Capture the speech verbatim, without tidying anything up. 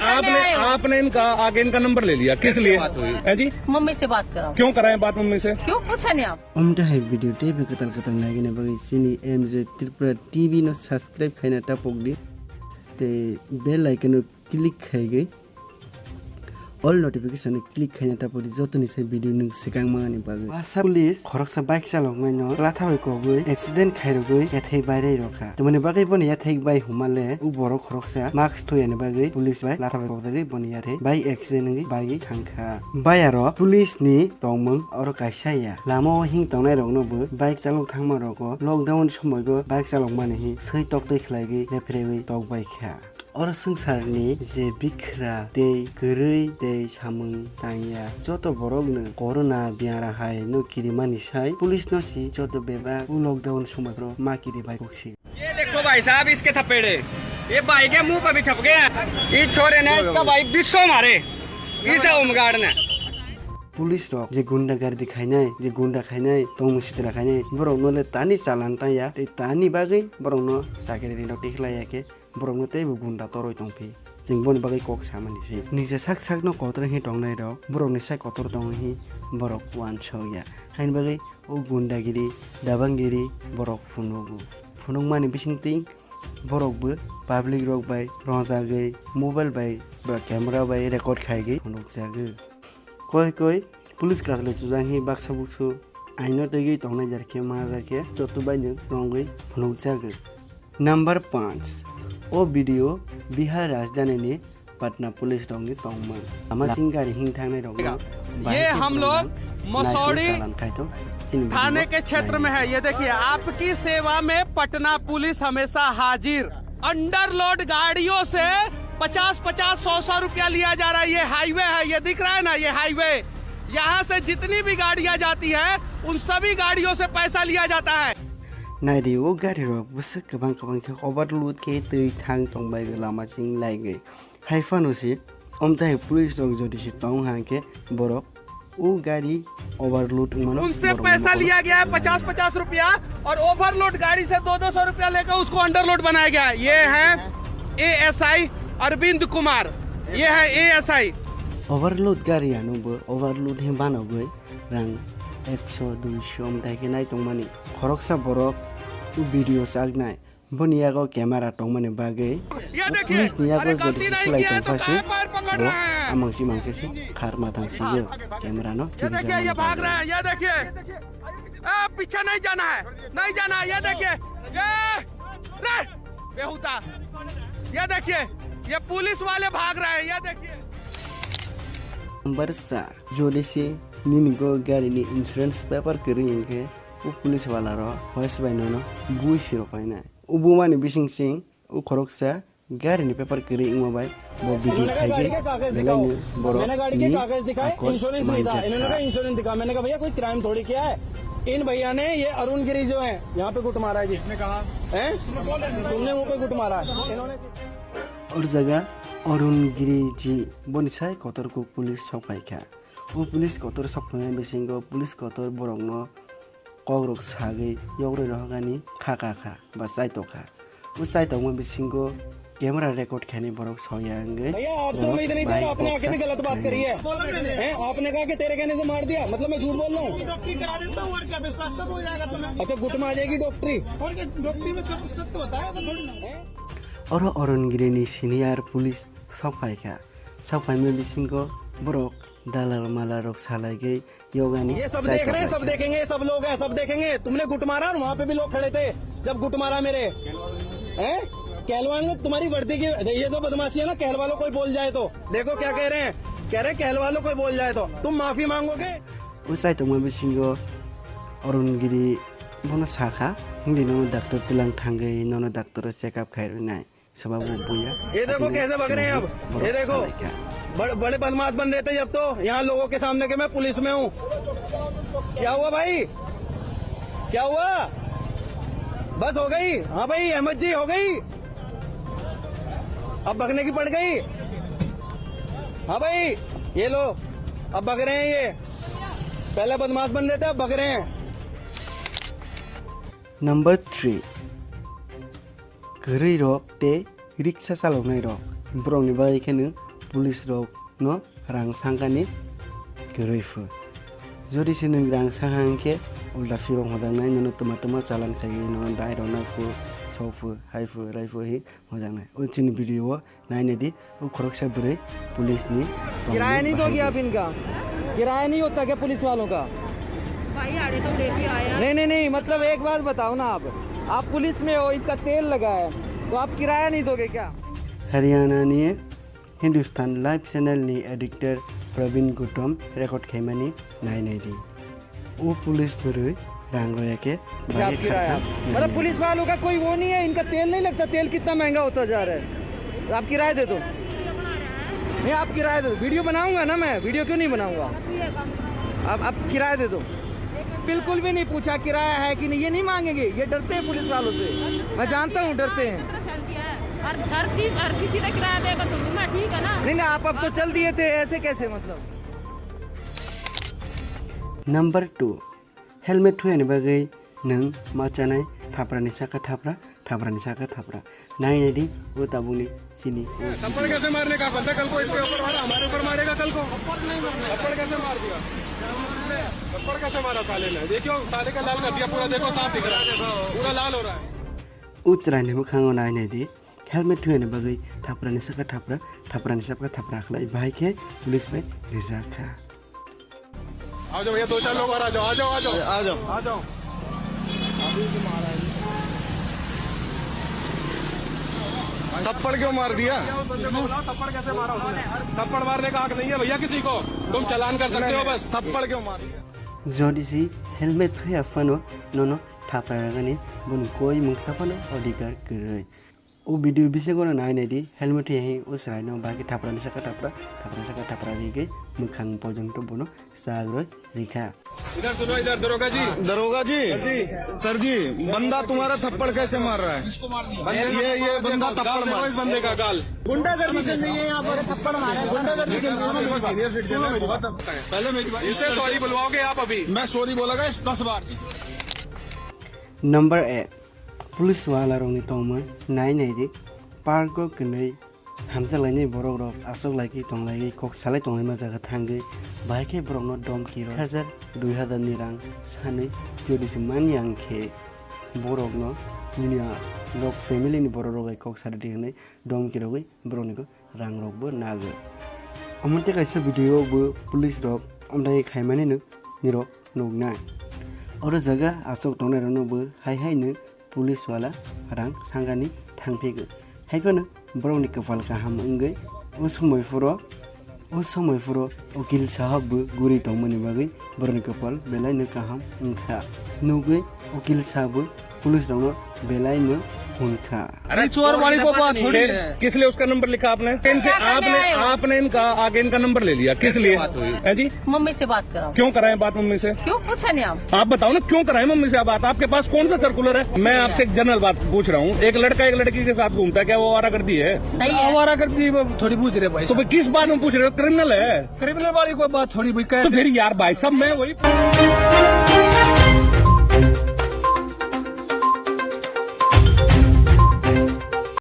आपने, आपने इनका आगे इनका नंबर ले लिया, किस लिए? बात हुई? है जी? मम्मी से बात कराओ। क्यों कराएं बात मम्मी से? क्यों पूछा नहीं आप? Omo tei hai video tei bo kwtal kwtal naigina bagwi chini M J Tripura T V no subscribe khaina tapok di. Tei bell icon no click khaigwi all notification no click khaina tapok di, jotoni sai video nwng swkang mangani bagwi. Basa police khoroksa bike chaloknai no latha bai kogwi accident khairogwi yathai bai rokha. Tamoni bagwi bono yathai bai huma le u borok khoroksa mask thuyani bagwi police bai latha bai kokjagwi boni yathai bai accident wngwi bagwi thangkha. Bai aro police ni tongmung oro kaisa ya. Lama o hing tongnai rokno bo bike chalok thangma rogo lockdown somoigo bike chalok mani hi swi toktwi khlaigwi rephrewwi tokbai kha. Oro swngcharni je bikhra tei kwrwi tei samung tangya joto borokno corona biyara hai no kirimani sai police no si joto bebak o lockdown somoigo ma kiribai koksi. ये देखो भाई साहब, इसके थपेड़े, ये भाई के मुंह पे भी थप गया। ये छोरे ने इसका भाई बीसों मारे, इसे होमगार्ड ने। Police rok je gunda gardi khainai, je gunda khainai, tongmung sitra khainai, borok no le tani chalan tang ya, tei tani bagwi borok no chakri ri rok tikhlai ya khe, borok no tei bo gunda toroi tong phi. Chwng boni bagwi kok samani se. Nija sak sak no kotor hi tongnai rok, borok ni sai kotor tong hi borok uansuk ya. Haini bagwi o gundagiri, dabangiri borok phunugo. Phunukmani bisingtwi borok bo public rok bai rwjagwi mobile bai ba camera bai record khaigwi phunukjago. Koi koi police kathalo chujak hi baksa buksu aino twigwi tongnai jar khe ma jar khe joto bai no rwngwi phunukjago. Number panch, o video Bihar rajdhani ni Patna police rokni tongmung. Lama sing gari hing thangnai rokno ये bahai khe हम लोग mosori chalan khai tong. Chini थाने video के क्षेत्र में है। ये देखिए, आपकी सेवा में पटना पुलिस हमेशा हाजिर। अंडरलोड गाड़ियों से पचास पचास, सौ सौ रुपया लिया जा रहा है। ये हाईवे है, ये दिख रहा है ना, ये हाईवे। यहाँ से जितनी भी गाड़ियाँ जाती है, उन सभी गाड़ियों से पैसा लिया जाता है। Naidi o gari rok bwswk kwbang kwbang khe overload khe twi thang tongbai lama ching laigwi. Hai phano se, omtai police rok jodi se tong hang khe borok o gari overload wngmano उनसे borok पैसा mokol. लिया गया है पचास पचास रुपया और ओवरलोड गाड़ी से दो दो सौ रुपया लेकर उसको अंडरलोड बनाया गया है। ये है एएसआई अरविंद कुमार, ये है ASI. Overload gari ano bo overload he banogoi rang ekso, duiso omtai khe nai tongmani. Khoroksa borok video chaknai. Boni yago camera tongmani bagwi, ये देखिए, police ni yago अरे jodi गलती नहीं silai किया है तो tongkha se, काय पैर पकड़ bo रहे हैं? Amang si mang khe se kharma thang si yo camera no ये देखिए, ये भाग रहा है, ये देखिए। ए, पीछे नहीं जाना है, नहीं जाना है, ये देखिए। ये, रे, बेहुदा। ये देखिए, ये पुलिस वाले भाग रहे हैं, ये देखिए। Number char, jodi se nini go gari ni insurance paper kwrwi hwnkhe, o police wala ro hois bai nono bui siro painai. O bumani bising sing o khoroksa gari ni paper kwrwi wngma bai bo video khai khe belai no borok ni akol manjak kha. इन्होंने कहा इंश्योरेंस नहीं था, इन्होंने कहा इंश्योरेंस दिखा। मैंने कहा भैया कोई क्राइम थोड़ी किया है। इन भैया ने, ये अरुण गिरी जो है, यहाँ पे गुट मारा है जी। इसने कहा हैं? तुमने मुंह पे गुट मारा है। इन्होंने O jaga Arun Giri ji boni sai kotor kuk police sok pai kha. O police kotor sok paimani bisingo police kotor borokno kokrok sagwi yogrwi rohorkani kha kha kha ba chaitok kha. O chaitokma bisingo camera record khainai borok soya wngwi भैया, आपसे borok उम्मीद नहीं थी, bahai आपने आके koksa भी गलत बात करी है। हैं? आपने कहा कि तेरे कहने से मार दिया, मतलब मैं झूठ बोल रहा हूँ? डॉक्टरी करा देता हूँ, और क्या, विश्वास तब हो जाएगा तुम्हें। अच्छा, गुट में आ जाएगी डॉक्टरी। और क्या, डॉक्टरी में सब सत्य होता है, ऐसा थोड़ी ना। Oro Arun Giri ni senior police sok pai kha. Sok paimani bisingo borok dalal malarok salaigwi yogani ये सब देख रहे हैं, सब देखेंगे, ये सब लोग हैं, सब देखेंगे। तुमने गुट मारा ना, वहाँ पे भी लोग खड़े थे जब गुट मारा मेरे। हैं? कहलवाल ने तुम्हारी वर्दी की, ये तो बदमाशी है ना, कहलवालों कोई बोल जाए तो। देखो क्या कह रहे हैं, कह रहे हैं, कहलवालों कोई बोल जाए तो तुम माफी मांगोगे? O chaitokma bisingo Arun Giri bono sakha, hindi nono doctor tilang thangwi nono doctor o check up khairwnai. Sababo buya. ये देखो कैसे भग रहे हैं अब, ये देखो। बड़-, बड़े बदमाश बन रहे थे जब तो, यहाँ लोगों के सामने कि मैं पुलिस में हूँ। क्या हुआ भाई, क्या हुआ? बस हो गई? हाँ भाई अहमद जी, हो गई? अब भगने की पड़ गई। हाँ भाई, ये लो, अब भग रहे हैं ये। पहले बदमाश बन रहे थे, अब भग रहे हैं। Number three, kwrwi rok tei riksa chaloknai rok, borokni bagwi kheno police rok no rang sangkani kwrwi phu. Jodi se nwng rang sangha hwnkhe ulta phirok hojaknai, nono twma twma chalan khaiwi nono dai rwnai phu, sok phu, hai phu, rai phu hi hojaknai. O chini video o nainai di, o khoroksa bwrwi police ni tongmung किराया नहीं दोगे bahai आप di. इनका? किराया नहीं होता क्या पुलिस वालों का? भाई, आड़े तो लेके आया। नहीं, नहीं, नहीं, मतलब एक बात बताओ ना आप, आप पुलिस में हो, इसका तेल लगा है, तो आप किराया नहीं दोगे क्या? Haryana ni Hindustan Live channel ni editor Praveen Gautam record khaimani nainai di. O police bwrwi rang roya khe क्या bagi आप किराया? खर्चा मतलब पुलिस वालों का कोई वो नहीं है, इनका तेल नहीं लगता, तेल कितना महंगा होता जा रहा है, आप किराया दे दो। नहीं, आप किराया दे दो, वीडियो बनाऊंगा ना मैं, वीडियो क्यों नहीं बनाऊंगा? आप, आप किराया दे दो। बिल्कुल भी नहीं पूछा किराया है कि नहीं, ये नहीं मांगेंगे, ये डरते हैं पुलिस वालों से, मैं जानता हूँ डरते हैं। हर, हर चीज, हर किसी ने किराया देगा तो लूंगा, ठीक है ना? नहीं, नहीं, आप अब तो चल दिए थे, ऐसे कैसे मतलब? Number two, helmet thuyani bagwi nwng ma chanai thaprani saka thapra, thaprani saka thapra. Nainai di, o tabukni chini. थप्पड़ कैसे मारने का? बंदा कल को इसके ऊपर मारा, हमारे ऊपर मारेगा कल को। थप्पड़ कैसे मार दिया? थप्पड़ कैसे मारा साले ने? देखियो, साले का लाल कर दिया पूरा, देखो, साफ दिख रहा है, पूरा लाल हो रहा है। O chwraini mwkhango nainai di, helmet thuyani bagwi thaprani saka thapra, thaprani saka thapra khlai bahai khe police bai rijak kha. आ जाओ भैया, दो चार लोग और आ जाओ, आ जाओ, आ जाओ, आ जाओ। आ जाओ। थप्पड़ क्यों मार दिया? उस बंदे को बुलाओ, थप्पड़ कैसे मारा उसने? थप्पड़ मारने का हक नहीं है भैया किसी को, तुम चालान कर सकते हो बस। थप्पड़ क्यों मार दिया? Jodi si helmet thuya phano nono thapra rwgani boni koi mungsa phano odhikar kwrwi. O video bisingo no nainai di, helmet thuya hi o chwraino bagwi thaprani saka thapra, thaprani saka thapra rigwi mwkhang porjonto bono chagrwi rikha. इधर सुनो, इधर दरोगा जी। दरोगा जी। सर जी। सर जी, बंदा तुम्हारा थप्पड़ कैसे मार रहा है? किसको मार दिया? बंदे ये, ये बंदा थप्पड़ मार। इस बंदे का गाल। गुंडागर्दी चल रही है यहाँ पर, थप्पड़ मार रहे हैं। गुंडागर्दी चल रही है। सीनियर सिटीजन है, बहुत पहले मेरी बात। इसे सॉरी बुलवाओगे आप अभी? मैं सॉरी बोलेगा इस दस बार। Number eight, police wala rokni tongmung nainai di, park o kwnwi hamjak lainai borok rok aswk laikwi tong laiwi kok salai tong laima jaga thangwi bahai khe borokno domki rok hajar dui hajar ni rang sanwi jodi se manya hwnkhe borokno nini a nok family ni borok rok bai kok sadi di hwnwi domki rogwi borokni rang rok bo nago. Omo tei kaisa video o bo police rok amtwi khaimani no nirok nuknai. Oro jaga aswk tongnai rokno bo hai hai no police wala rang sangani thangphigo. Hai phano borokni kwpal kaham wngwi o somoi phuro, o somoi phuro ukil sahab bo guri tongmani bagwi borokni kwpal belai no kaham wngkha. Nugwi ukil sahab bo police rokno belai no hwn kha. अरे चोर वाली को बात थोड़ी है। किस लिए उसका नंबर लिखा आपने? इनसे क्या करने आपने, आए हो? आपने इनका आगे इनका नंबर ले लिया, किस लिए? बात हुई? है जी? मम्मी से बात कराओ। क्यों कराएं बात मम्मी से? क्यों पूछे नहीं आप? आप बताओ ना, क्यों कराएं मम्मी से बात? आपके पास कौन सा सर्कुलर है? मैं आपसे एक जनरल बात पूछ रहा हूँ, एक लड़का एक लड़की के साथ घूमता है, क्या वो आवारागर्दी है? नहीं है। आवारागर्दी थोड़ी पूछ रहे भाई तो साहब। फिर किस बात में पूछ रहे हो? क्रिमिनल है। क्रिमिनल वाली कोई बात थोड़ी भाई, तो कैसे? फिर यार भाई साहब, मैं वही